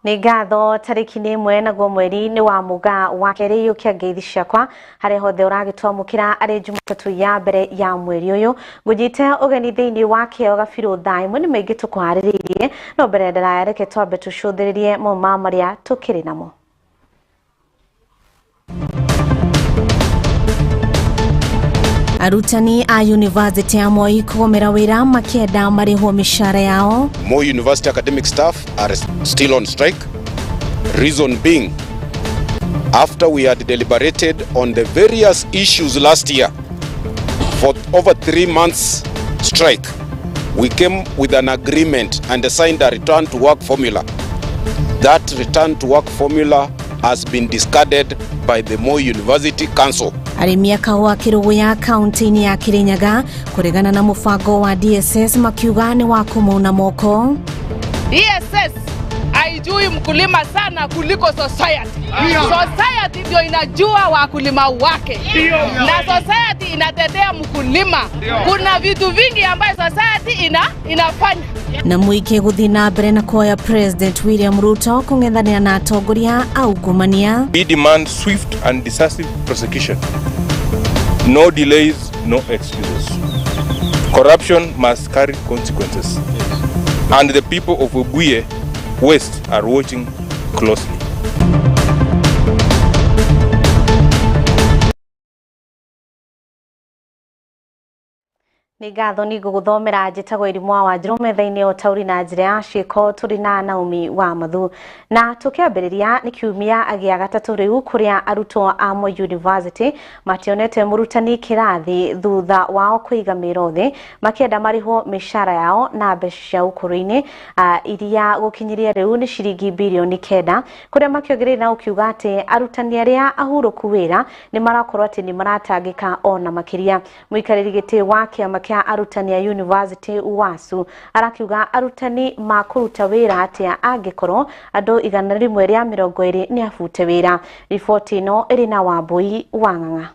Nĩ ngatho tarĩki nĩ ĩmwe naguo mweri nĩ wa Mũgaa wa kerĩ. Yũkia ngeithi ciakwa harĩa hothe ũragĩtwamũkĩra arĩ Jumatatũ ya mbere ya mweri ũyũ. Ngũnyite ũgeni thĩinĩ wa kĩo gabirũ thaa ĩmwe nĩ maingĩ tũkũharĩrĩirie, no mbere ndaraya reke twambe tũcũthĩrĩrie mamwe ma marĩa tũkĩrĩ namo. Arutani a University ya Moi kũgomera wĩra makĩenda marĩhwo mĩcara yao. Moi University academic staff are still on strike. Reason being, after we had deliberated on the various issues last year for over 3 months strike, we came with an agreement and signed a return to work formula. That return to work formula has been discarded by the Moi University Council. Arĩmi a kahũa Kĩrũgũya kaunti-inĩ ya Kĩrĩnyaga kũregana na mũbango wa DSS makiuga nĩ wa kũmauna moko. DSS haijui mkulima sana kuliko society. Society ndio inajua wakulima wake na society inatetea mkulima. Kuna vitu vingi ambayo society inafanya. Na mũingĩ gũthiĩ na mbere na kuoya President William Ruto kũng'ethanĩra na atongoria a ungumania. We demand swift and decisive prosecution. No delays, no excuses. Corruption must carry consequences. And the people of Webuye West are watching closely. Nĩ ngatho nĩ ngũgũthomera. Njĩtagwo Irimũ wa Wanjirũ, metha-inĩ o taũri na njĩra ya ciĩko tũrĩ na Naomi wa Mathu. Na tũkĩambĩrĩria, nĩ kiumia gĩa gatatũ rĩu kũrĩa arutwo a Moi University mationete mũrutani kĩrathi thutha wao kũiga mĩro thĩ makĩenda marĩhwo mĩcara yao na mbeca cia ũkũrũ-inĩ iria gũkinyĩria rĩu nĩ ciringi birioni 9, kũrĩa makĩongereire na ũkiuga atĩ arutani arĩa ahurũku wĩra nĩ marakorwo atĩ nĩ maratangĩka ona makĩria. Mũikarĩri gĩtĩ wa kĩama kĩa arutani a University WASU arakiuga arutani makũruta wĩra atĩa angĩkorwo andũ 120 nĩ abute wĩra. Riboti ĩno ĩrĩ na Wambui wa Ng'ang'a.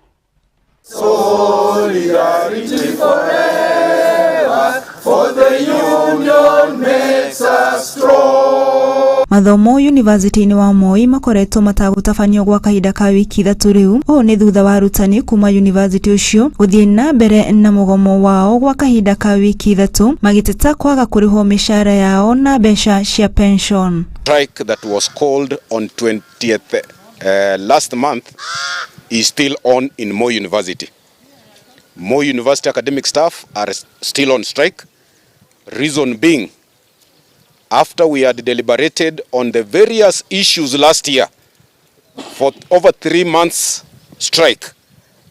Solidarity forever, for the union makes us strong. Mathomo yunivasĩtĩ-inĩ wa Moi makoretwo matagũtabanio gwa kahinda ka wiki 3 rĩu. Ũũ nĩ thutha wa arutani kuma yunivasĩtĩ ũcio gũthiĩ na mbere na mũgomo wao gwa kahinda ka wiki 3 magĩteta kwaga kũrĩhwo mĩcara yao na mbeca cia pension. Strike that was called on 20th last month is still on in Moi University. Moi University academic staff are still on strike. Reason being, after we had deliberated on the various issues last year for over 3 months strike,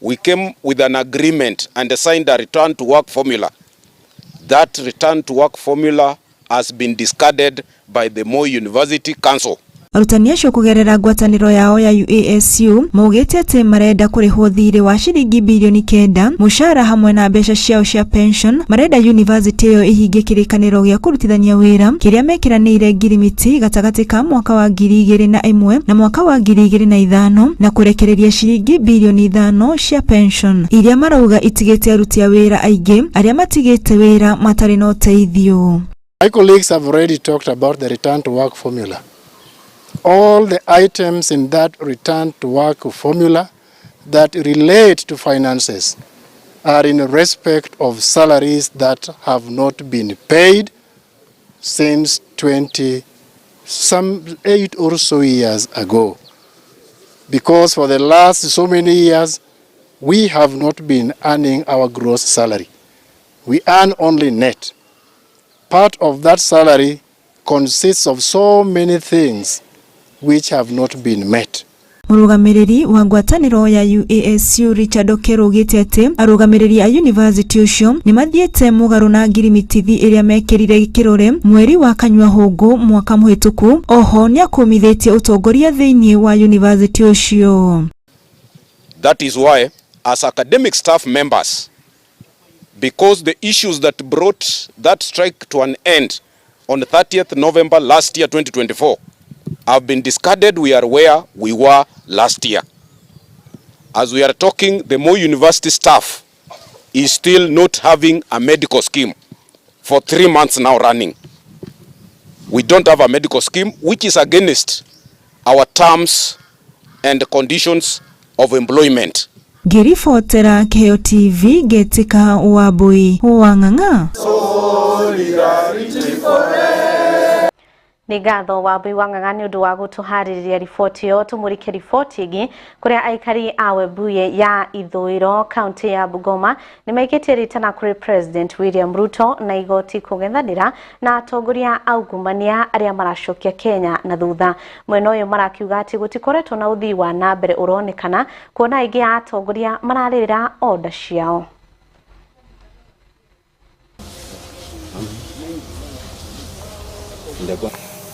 we came with an agreement and signed a return to work formula. That return to work formula has been discarded by the Moi University Council. Arutani acio kũgerera ngwatanĩro yao ya UASU maugĩte atĩ marenda kũrĩhwo thirĩ wa ciringi birioni 9, mũcara hamwe na mbeca ciao cia pension. Marenda yunivasĩtĩ ĩyo ĩhingie kĩrĩkanĩro gĩa kũrutithania wĩra kĩrĩa mekĩranĩire ngirimiti gatagatĩ ka mwaka wa 2001 na mwaka wa 2005 na kũrekereria ciringi birioni 5 cia pension iria marauga itigĩte aruti a wĩra aingĩ arĩa matigĩte wĩra matarĩ na ũteithio. My colleagues have already talked about the return to work formula. All the items in that return to work formula that relate to finances are in respect of salaries that have not been paid since 20, some 8 or so years ago. Because for the last so many years, we have not been earning our gross salary. We earn only net. Part of that salary consists of so many things which have not been met. Mũrũgamĩrĩri wa ngwatanĩro ya UASU Richard Okello augĩte atĩ arũgamĩrĩri a yunivasĩtĩ ũcio nĩ mathiĩte mũgarũ na ngirimitithi ĩrĩa mekĩrire kĩrore mweri wa Kanyua Hũngũ mwaka mũhĩtũku. Oho nĩ akũmithĩtie ũtongoria thĩinĩ wa yunivasĩtĩ ũcio. That is why, as academic staff members, because the issues that brought that strike to an end on 30th November last year, 2024, have been discarded, we are where we were last year. As we are talking, the Moi University staff is still not having a medical scheme for 3 months now running. We don't have a medical scheme, which is against our terms and conditions of employment. Ngiribotera Kĩheo TV ngetika Wambui wa Ng'ang'a. Nĩ ngatho Wambui wa Ng'ang'a nĩ ũndũ wa gũtũharĩrĩria riboti ĩyo. Tũmũrĩke riboti ĩngĩ kũrĩa aikari a Webuye ya ithũĩro kaunti ya Bungoma nĩ maikĩtie ritana kũrĩ President William Ruto na igoti kũng'ethanĩra na atongoria aungumania arĩa maracokia Kenya na thutha. Mwena ũyũ marakiuga atĩ gũtikoretwo na ũthii wa na mbere ũronekana kuona aingĩ a atongoria mararĩrĩra order ciao.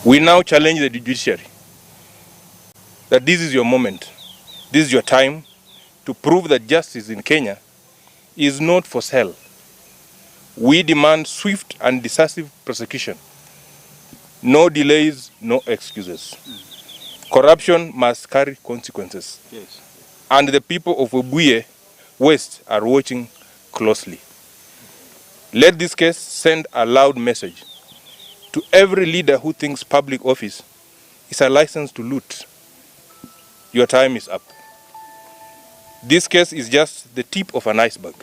We now challenge the judiciary that this is your moment, this is your time to prove that justice in Kenya is not for sale. We demand swift and decisive prosecution. No delays, no excuses. Corruption must carry consequences. Yes. And the people of Webuye West are watching closely. Let this case send a loud message to every leader who thinks public office is a license to loot. Your time is up. This case is just the tip of an iceberg.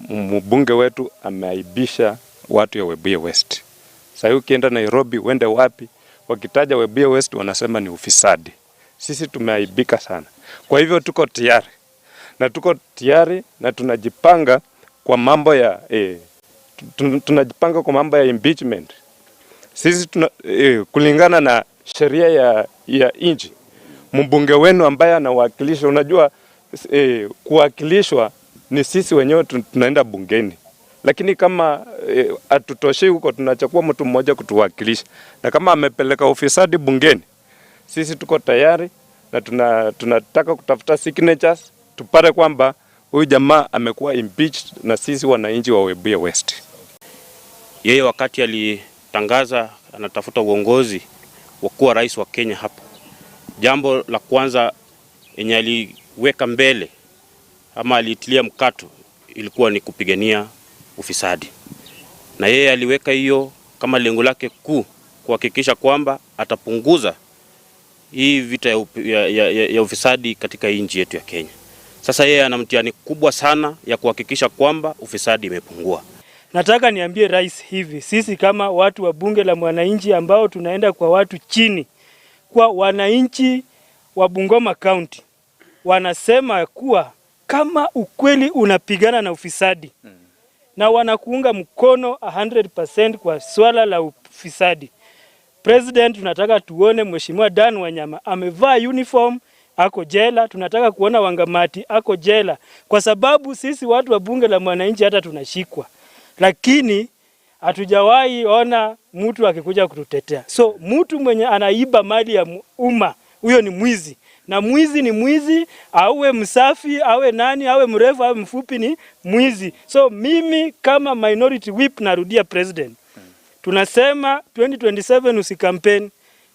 Mbunge wetu ameaibisha watu ya Webuye West. Sasa ukienda Nairobi, uende wapi, wakitaja Webuye West wanasema ni ufisadi. Sisi tumeaibika sana. Kwa hivyo tuko tayari. Na tuko tayari na tunajipanga kwa mambo ya tunajipanga kwa mambo ya impeachment. Sisi kulingana na sheria ya nchi, mbunge wenu ambaye anawakilisha, unajua kuwakilishwa ni sisi wenyewe tunaenda bungeni. Lakini kama atutoshei huko, tunachukua mtu mmoja kutuwakilisha. Na kama amepeleka ufisadi bungeni, sisi tuko tayari na tunataka kutafuta signatures tupate kwamba huyu jamaa amekuwa impeached na sisi wananchi wa Webuye West. Yeye wakati alitangaza anatafuta uongozi wa kuwa rais wa Kenya hapo, jambo la kwanza yenye aliweka mbele ama alitilia mkato ilikuwa ni kupigania ufisadi. Na yeye aliweka hiyo kama lengo lake kuu, kuhakikisha kwamba atapunguza hii vita ya ufisadi katika nchi yetu ya Kenya. Sasa yeye ana mtihani kubwa sana ya kuhakikisha kwamba ufisadi imepungua. Nataka niambie rais hivi, sisi kama watu wa bunge la mwananchi ambao tunaenda kwa watu chini, kwa wananchi wa Bungoma County, wanasema kuwa kama ukweli unapigana na ufisadi na wanakuunga mkono 100% kwa swala la ufisadi. President, tunataka tuone Mheshimiwa Dan Wanyama amevaa uniform ako jela, tunataka kuona Wangamati ako jela, kwa sababu sisi watu wa bunge la mwananchi hata tunashikwa, lakini hatujawahi ona mtu akikuja kututetea. So mtu mwenye anaiba mali ya umma, huyo ni mwizi. Na mwizi ni mwizi, awe msafi, awe nani, awe mrefu, awe mfupi, ni mwizi. So mimi kama minority whip narudia president, tunasema 2027 usikampeni.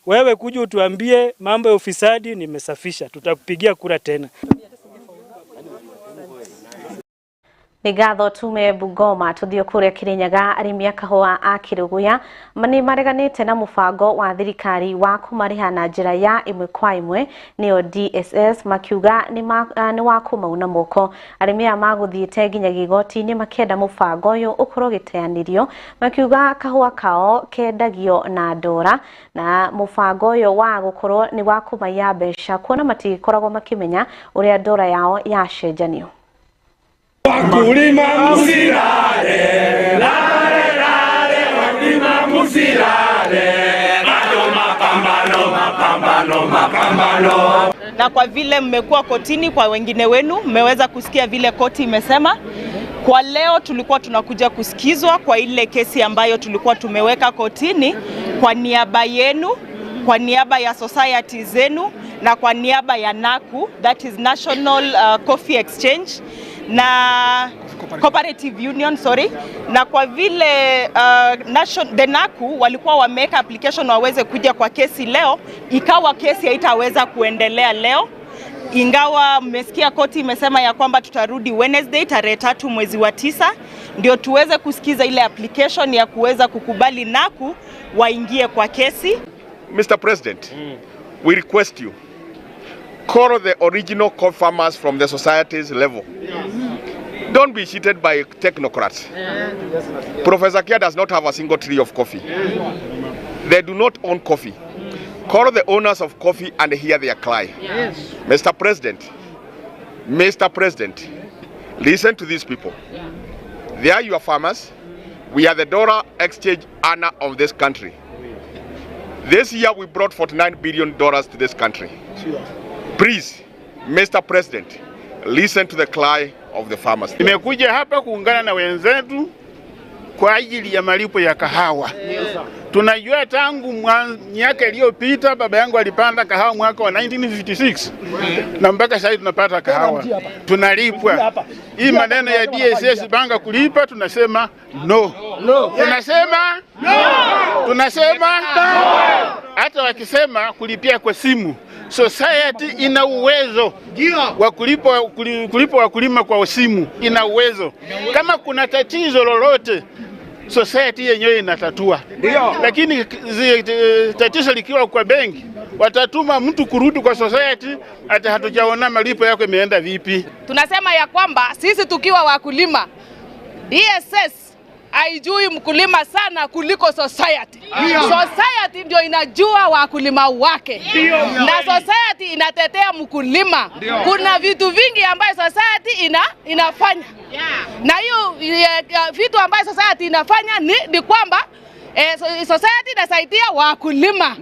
Wewe kuja utuambie mambo ya ufisadi nimesafisha, tutakupigia kura tena. Nĩ ngatho tume Bungoma tũthiĩ kũrĩa Kirinyaga. Arĩmi a kahũa a Kĩrũgũya nĩ mareganĩte na mũbango wa thirikari wa kũmarĩha na njĩra ya ĩmwe kwa ĩmwe nĩyo DSS, makiuga nĩ wa kũmauna moko. Arĩmi aya magũthiĩte nginya igoti-inĩ makĩenda mũbango ũyũ ũkorwo ũgĩteanĩrio, makiuga kahũa kao kendagio na ndora, na mũbango ũyũ wa gũkorwo nĩ wa kũmaiya mbeca kuona matikoragwo makĩmenya ũrĩa ndora yao yacenjanio. Wakulima msilale, lale lale, wakulima msilale, bado mapambano, mapambano, mapambano. Na kwa vile mmekuwa kotini, kwa wengine wenu mmeweza kusikia vile koti imesema. Kwa leo tulikuwa tunakuja kusikizwa kwa ile kesi ambayo tulikuwa tumeweka kotini kwa niaba yenu, kwa niaba ya society zenu na kwa niaba ya NACU, that is National Coffee Exchange na Cooperative Union, sorry. Na kwa vile the NACU walikuwa wameweka application waweze kuja kwa kesi leo, ikawa kesi haitaweza kuendelea leo. Ingawa mmesikia koti imesema ya kwamba tutarudi Wednesday tarehe 3 mwezi wa 9, ndio tuweze kusikiza ile application ya kuweza kukubali NACU waingie kwa kesi. Mr. President, we request you call the original coffee farmers from the society's level. Don't be cheated by technocrats. Professor Kia does not have a single tree of coffee. They do not own coffee. Call the owners of coffee and hear their cry. Yes. Mr. President, Mr. President, listen to these people. They are your farmers. We are the dollar exchange earner of this country. This year we brought $49 billion to this country. Please, Mr. President, listen to the cry of the farmers. Nimekuja hapa kuungana na wenzetu kwa ajili ya malipo ya kahawa. Tunajua tangu miaka iliyopita baba yangu alipanda kahawa mwaka wa 1956 na mpaka sasa tunapata kahawa, tunalipwa. Hii maneno ya DSS banga kulipa, tunasema no. Tunasema no. Tunasema no. Hata wakisema kulipia kwa simu, society ina uwezo wa kulipa wakulima kwa simu, ina uwezo. Kama kuna tatizo lolote, society yenyewe inatatua. Lakini tatizo likiwa kwa benki, watatuma mtu kurudi kwa society, hata hatujaona malipo yako imeenda vipi. Tunasema ya kwamba sisi tukiwa wakulima, DSS haijui mkulima sana kuliko society. Society ndio inajua wakulima wake. Na society inatetea mkulima. Kuna vitu vingi ambayo society inafanya. Na hiyo vitu ambayo society inafanya ni kwamba society inasaidia wakulima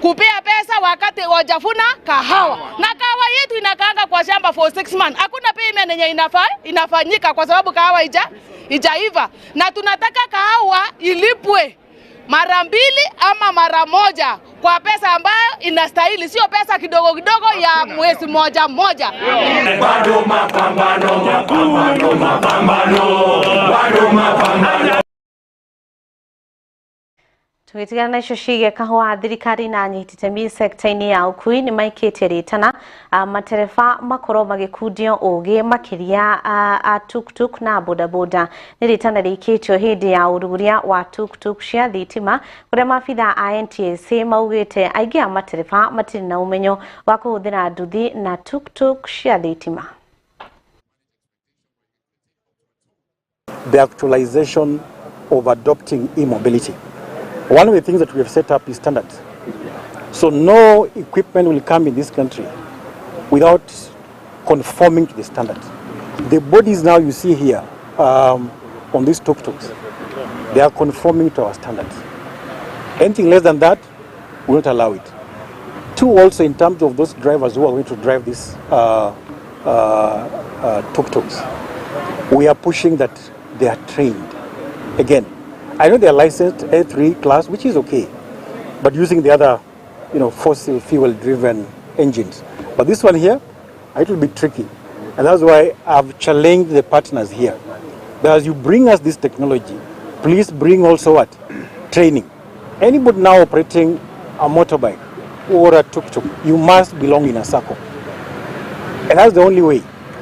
kupea pesa wakati wajafuna kahawa. Na kahawa yetu inakaanga kwa shamba for 6 months. Hakuna payment yenye inafanyika kwa sababu kahawa ijaiva. Na tunataka kahawa ilipwe mara mbili ama mara moja kwa pesa ambayo inastahili, sio pesa kidogo kidogo ya mwezi moja moja. Bado mapambano, mapambano, mapambano, bado mapambano. Tugitigana na icio ciĩgiĩ kahũa, thirikari na anyiti itemi sekta-inĩ ya ũkui nĩ maikĩtie rĩtana matereba makorwo magĩkundio ũgĩ makĩria a tuktuk na bodaboda. Nĩ rĩtana rĩikĩtio hĩndĩ ya ũruguria wa tuktuk cia thitima kũrĩa maabitha a NTSA maugĩte aingĩ a matereba matirĩ na ũmenyo wa kũhũthĩra nduthi na tuktuk cia thitima. The actualization of adopting e-mobility. One of the things that we have set up is standards. So no equipment will come in this country without conforming to the standards. The bodies now you see here on these tuk-tuks, they are conforming to our standards. Anything less than that, we won't allow it. Two, also in terms of those drivers who are going to drive these tuk-tuks, we are pushing that they are trained. Again, I know they are licensed A3 class, which is okay, but using the other, fossil fuel-driven engines. But this one here, it will be tricky. And that's why I've challenged the partners here. That as you bring us this technology, please bring also what? Training. Anybody now operating a motorbike or a tuk-tuk, you must belong in a circle. And that's the only way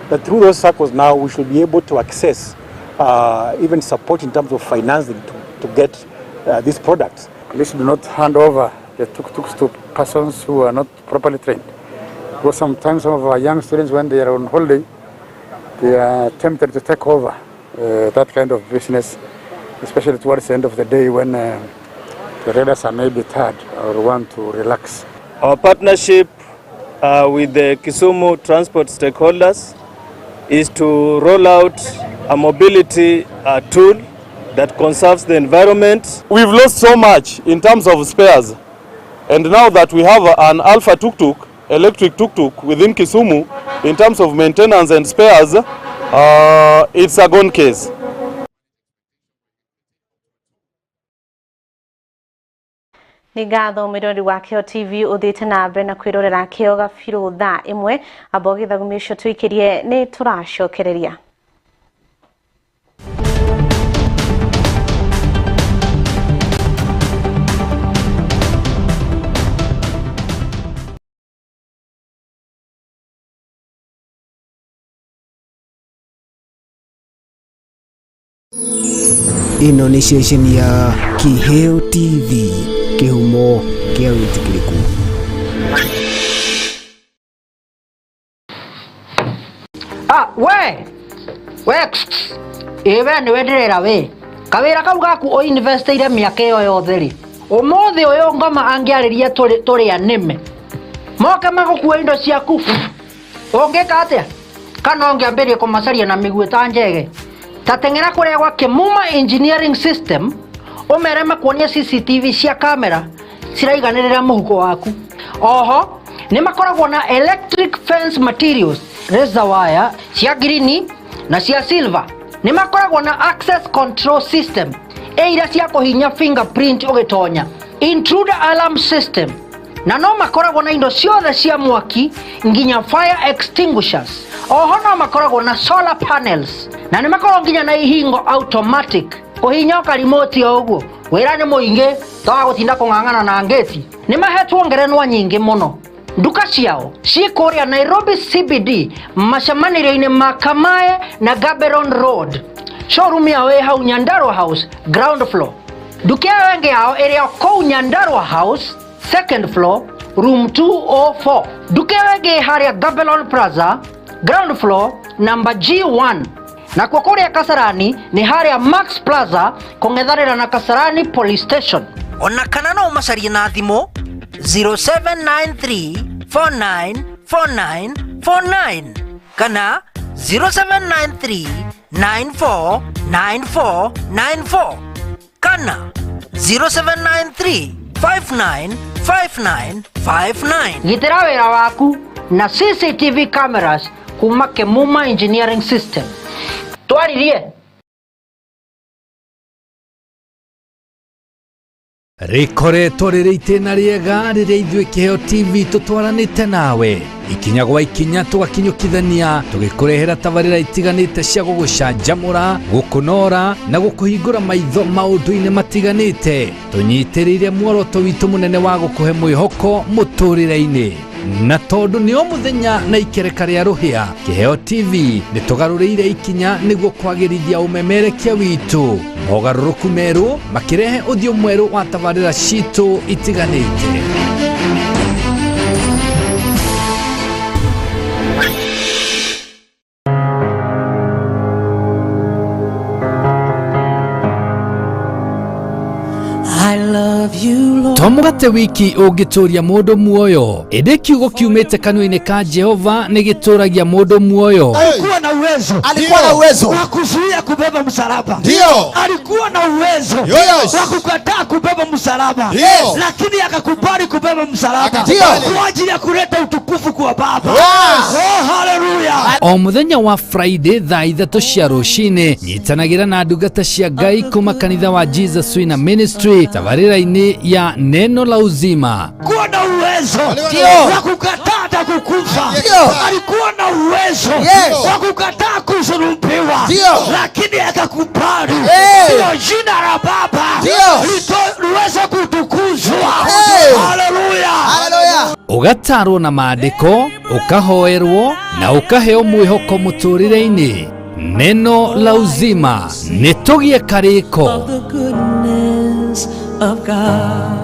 that through those circles now we should be able to access even support in terms of financing to get these products. Please do not hand over the tuk-tuks to persons who are not properly trained. Because sometimes some of our young students, when they are on holiday, they are tempted to take over that kind of business, especially towards the end of the day when the riders are maybe tired or want to relax. Our partnership with the Kisumu transport stakeholders is to roll out a mobility tool that conserves the environment. We've lost so much in terms of spares, and now that we have an Alpha tuk-tuk, electric tuk-tuk within Kisumu, in terms of maintenance and spares, it's a gone case. Nĩ ngatho mwĩrori wa Kĩo TV ũthiĩte na mbere na kwĩrorera Kĩo Gabirũ thaa ĩmwe amba ũgĩthagumia ũcio tũikĩrie nĩ tũracokereria. Ĩno nĩ ceceni ya Kĩheo TV, kĩhumo kĩa wĩtĩkĩrĩku. Ah, we we ĩ we nĩwe ndĩrera we kawĩra kau gaku ũinvestĩire mĩaka ĩyo yothe rĩ ũmũthĩ ũyũ ngoma angĩarĩria tũrĩ anĩme moke magũkue indo ciaku ũngĩka atĩa kana ũngĩambĩrĩria kũmacaria na mĩguĩ ta njege ta teng'era kũrĩa gwa Kĩmuma Engineering System ũmere makuonie CCTV cia kamera ciraiganĩrĩra mũhuko waku oho nĩ makoragwo na electric fence materials razor wire cia ngirini na cia silver nĩ makoragwo na access control system ĩ iria cia kũhinya fingerprint ũgĩtonya intruder alarm system na no makoragwo na indo ciothe cia mwaki nginya fire extinguishers oho no makoragwo na solar panels na nĩ makoragwo nginya na ihingo automatic kũhinya ũkarimoti o ũguo wĩra nĩ mũingĩ toga gũtinda kũng'ang'ana na ngĩti nĩ mahetwo ngerenwa nyingĩ mũno nduka ciao ciĩ kũrĩa Nairobi CBD macemanĩrio-inĩ ma Kamae na Gaborone Road showroom yao ĩ hau Nyandarua House ground floor nduka ĩyo ĩngĩ yao ĩrĩ o kũu Nyandarua House second floor room 204 nduka ĩyo ĩngĩ ĩ harĩa Gaborone Plaza ground floor number G1 nakuo kũrĩa Kasarani nĩ harĩa Max Plaza kũng'ethanĩra na Kasarani Police Station ona kana no ũmacarie na thimũ 0793494949 kana 0793949494 kana 0793595959 gitĩra wĩra waku na CCTV cameras kuma Kĩmuma Engineering System twaririe Rĩkoretwo rĩrĩ itĩna rĩega rĩrĩa ithuĩ Kĩheo TV tũtwaranĩte nawe ikinya gwa ikinya tũgakinyũkithania tũgĩkũrehera tabarĩra itiganĩte cia gũgũcanjamũra gũkũnora na gũkũhingũra maitho maũndũ-inĩ matiganĩte tũnyitĩrĩire muoroto witũ mũnene wa gũkũhe mwĩhoko mũtũrĩre-inĩ na tondũ nĩ o mũthenya na ikereka rĩa rũhĩa Kĩheo TV nĩ tũgarũrĩire ikinya nĩguo kwagĩrithia ũmemerekia witũ mogarũrũku merũ makĩrehe ũthiũ mwerũ wa tabarĩra citũ itiganĩte. To mũgate wiki ũngĩtũria mũndũ muoyo ĩndĩ kiugo kiumĩte kanua-inĩ ka Jehova nĩ gĩtũragia mũndũ muoyo. Alikuwa na uwezo. Alikuwa na uwezo wa kuzuia kubeba msalaba. Ndio. Alikuwa na uwezo Yes. wa kukataa kubeba msalaba. Yes. Lakini akakubali kubeba msalaba Ndio. kwa ajili ya kuleta utukufu kwa Baba. Yes. Oh, haleluya. O mũthenya wa Friday thaa 3 cia rũcinĩ nyitanagĩra na ndungata cia Ngai kuma kanitha wa Jesus Winner Ministry tabarĩra-inĩ ya Neno la Uzima. Alikuwa na uwezo Ndio. wa kukataa hata kukufa. Ndio. Alikuwa na uwezo Yes. wa kukataa kusulubiwa. Ndio. Lakini akakubali Hey. ndio jina la Baba Ndio. liweze kutukuzwa. Hey. Haleluya. Haleluya. Ũgatarwo na maandĩko ũkahoerwo na ũkaheo mwĩhoko mũtũrĩre-inĩ. Neno la Uzima nĩ tũgĩe karĩko. The goodness of God.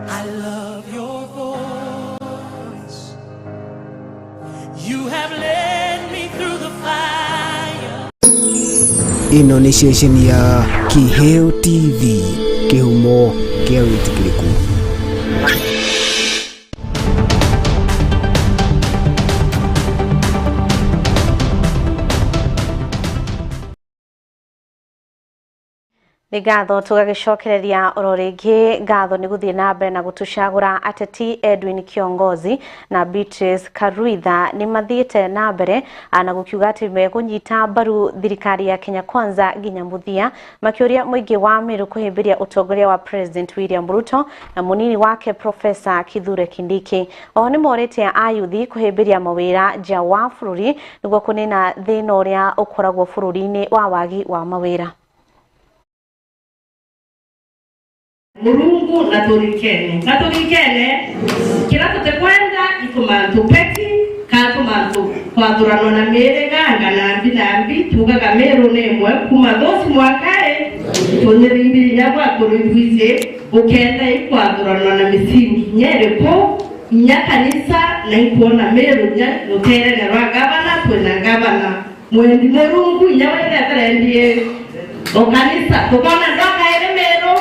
I love your voice. You have led me through the fire. Ĩno nĩ ceceni ya Kĩheo TV, kĩhumo kĩa wĩtĩkĩrĩku. Nĩ ngatho tũgagĩcokereria oro rĩngĩ ngatho nĩ gũthiĩ na mbere na gũtũcagũra ateti Edwin Kiongozi na Beatrice Karuitha nĩ mathiĩte na mbere na gũkiuga atĩ megũnyita mbaru thirikari ya Kenya Kwanza nginya mũthia makĩũria mũingĩ wa Meru kũhĩmbĩria ũtongoria wa President William Ruto na mũnini wake Professor Kithure Kindiki. Oho nĩ morĩtie ayuthi kũhĩmbĩria mawĩra nja wa bũrũri nĩguo kũnina thĩna ũrĩa ũkoragwo bũrũri-inĩ wa wagi wa mawĩra. Mulungu naturikene naturikene kila tutekwenda ikumantu peti kana tumantu kwathuranwo na mĩrĩga nganambi nambi tugaga Meru nĩ ĩmwe kuma thoci mwaka ĩ tũnyĩrĩmbirinya gwatũrĩtwici ukenda ikwathuranwo na misingi nyerĩkũ inya kanisa na ikuona Meru nya ruterere rwa gavana twĩna gavana mwendi Mũrungu inya we reverend o kanisa tukona ndokaere Meru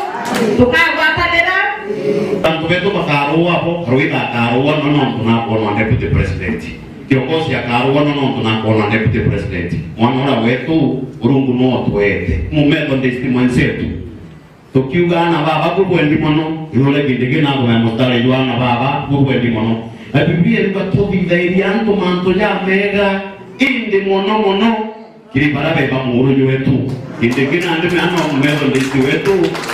tukagwatanĩra Bantu betu bakarua po Ruitha akarua no no tunakuona deputy president kiongozi akarua no no tunakuona deputy president mwana ura wetu urungu no twete mumethodist mwenzetu tukiuga na baba kubwendi mono irure gindigi na gwe mutare na baba kubwendi mono na Biblia iruga tuthithairia antu mantu ja mega indi mono mono kiri bara beba murunyu wetu gindigi na ndime ano mumethodist wetu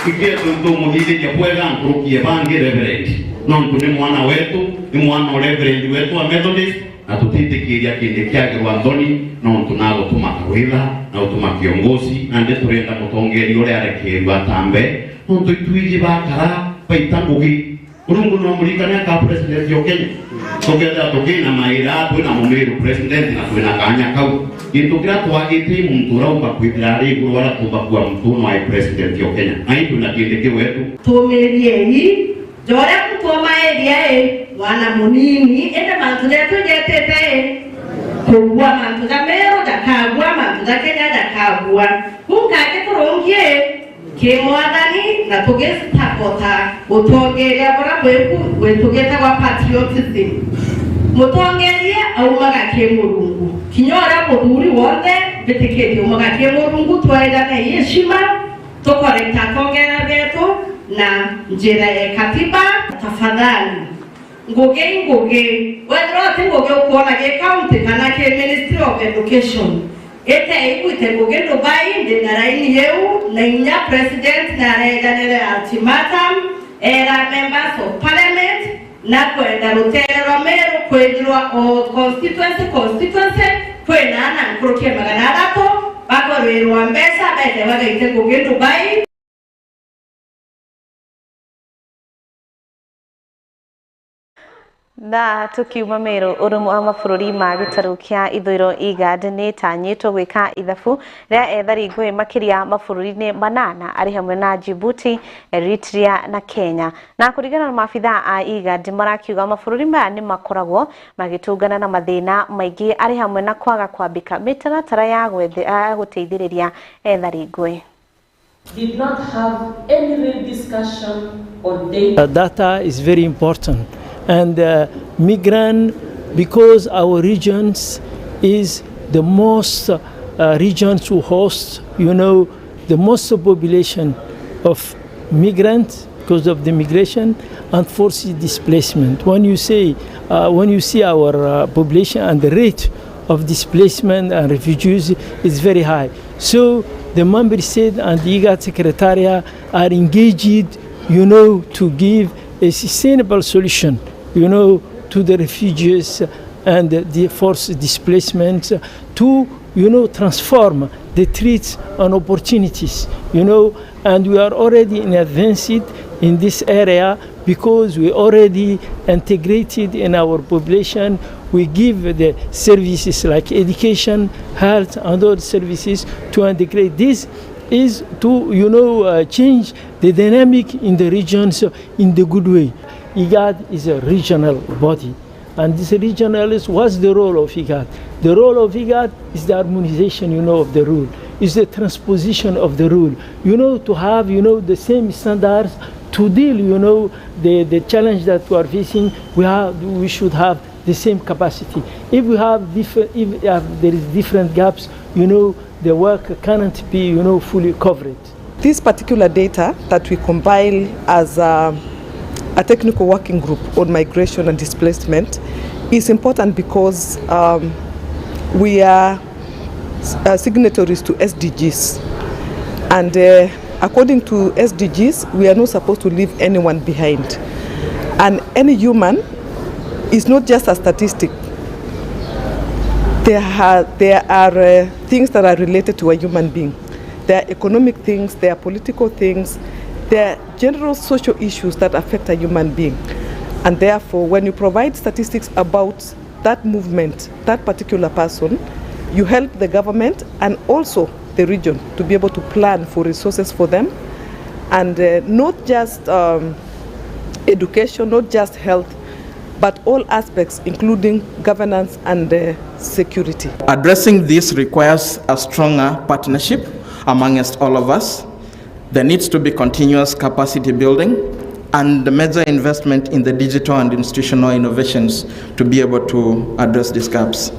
ikie tuntu muthithiria bwega nkurukie bangi reverend no ntu ni mwana wetu ni mwana reverend wetu wa Methodist na tutitikiria kindi kiagirwa nthoni no ntu na gutuma Karwitha na gutuma kiongozi na ndi turenda mutongeri uria arekerwa atambe nontu ituiji bakara baita ngugi urungu no murikane ka president yo Kenya tuketha tukina maira twina mumiru president na twina kanya kau kintu kiria twagite muntu uraumba kwithira ari iguru aria tumba kua muntu no ai president yo Kenya na ithu na kindi kiu wetu tumiriei njore kutoma area ĩ mwana munini ende mantu ja tujetete ĩ kugua mantu ja Meru jakagua mantu ja Kenya jakagua kungake turungie kimwathani na tugicitapota utongeria buria bwiku gwitugitagwa patriotism mutongeria aumaga ki Murungu kinya uria muthuri wothe mbitikitie umaga ki Murungu twairane heshima tukorekta tongera betu na njira ya katiba. Tafadhali ngugi ngugi wethira ti ngugi ukuona gi county kana ki Ministry of Education ite iguite ngugi Dubai ndi na raini yeu na inya president na arendanire ultimatum era members of parliament na kwenda rutere rwa Meru kwithirwa o constituency kwina na nkurukie 300 bakorwirwa mbeca bete bagaite ngugi Dubai. Na tukiuma Meru urumu wa mabũrũri ma gĩtarũ kĩa ithũĩro IGAD nĩ ĩtanyĩtwo gwĩka ithabu rĩa ethari ngũĩ makĩria mabũrũri-inĩ manana arĩ hamwe na Djibouti, Eritrea na Kenya. Na kũringana na maabithaa a IGAD marakiuga mabũrũri maya nĩ makoragwo magĩtũngana na mathĩna maingĩ arĩ hamwe na kwaga kwambĩka mĩtaratara ya gũteithĩrĩria ethari ngũĩ. Did not have any real discussion on data. Data is very important. And migrant, because our regions is the most region to host, you know, the most population of migrants because of the migration and forced displacement. When you say, when you see our population and the rate of displacement and refugees is very high. So the member state and the IGAD Secretariat are engaged, you know, to give a sustainable solution, you know, to the refugees and the forced displacement, to, you know, transform the threats and opportunities, you know, and we are already in advanced in this area because we already integrated in our population. We give the services like education, health, and other services to integrate. This is to, you know, change the dynamic in the regions in the good way. IGAD is a regional body, and this regional is, what's the role of IGAD? The role of IGAD is the harmonization, you know, of the rule, is the transposition of the rule, you know, to have, you know, the same standards to deal, you know, the challenge that we are facing. We should have the same capacity. If we have different, if there is different gaps, you know, the work cannot be, you know, fully covered. This particular data that we compile as a technical working group on migration and displacement is important because we are signatories to SDGs, and according to SDGs, we are not supposed to leave anyone behind. And any human is not just a statistic. There are things that are related to a human being. There are economic things, there are political things, there are general social issues that affect a human being. And therefore, when you provide statistics about that movement, that particular person, you help the government and also the region to be able to plan for resources for them, and not just education, not just health, but all aspects, including governance and security. Addressing this requires a stronger partnership amongst all of us. There needs to be continuous capacity building and major investment in the digital and institutional innovations to be able to address these gaps.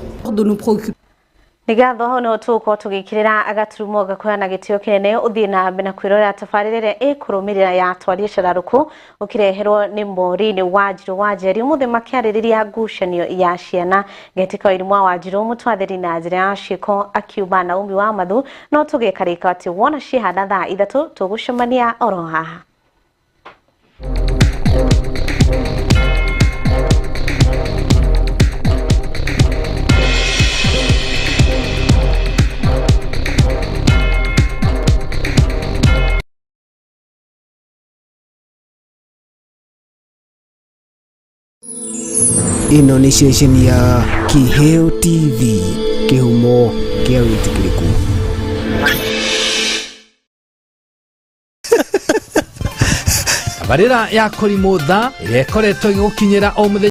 Nĩ ngatho hau nĩho tũgũkorwo tũgĩkĩrĩra agaturumo gakuoya na gĩtĩo kĩnene ũthiĩ na mbere na kwĩrorera tabarĩra ĩrĩa ĩkũrũmĩrĩra ya twarie cararũkũ ũkĩreherwo nĩ Maureen Wanjirũ wa Njeri ũmũthĩ makĩarĩrĩria ngucanio ya ciana Ngetika Wairimu wa Wanjirũ mũtwathĩri na njĩra ya ciĩko akiuma Naomi wa Mathu no tũgĩkarĩka atĩ wona ciĩhana thaa 3 tũgũcemania oro haha. Ĩno nĩ ceceni ya Kiheo TV, kĩhumo kĩa wĩtĩkĩrĩku. Tabarĩra ya Kũrimũ Tha ĩrĩa ĩkoretwo ĩgĩgũkinyĩra o mũthenya.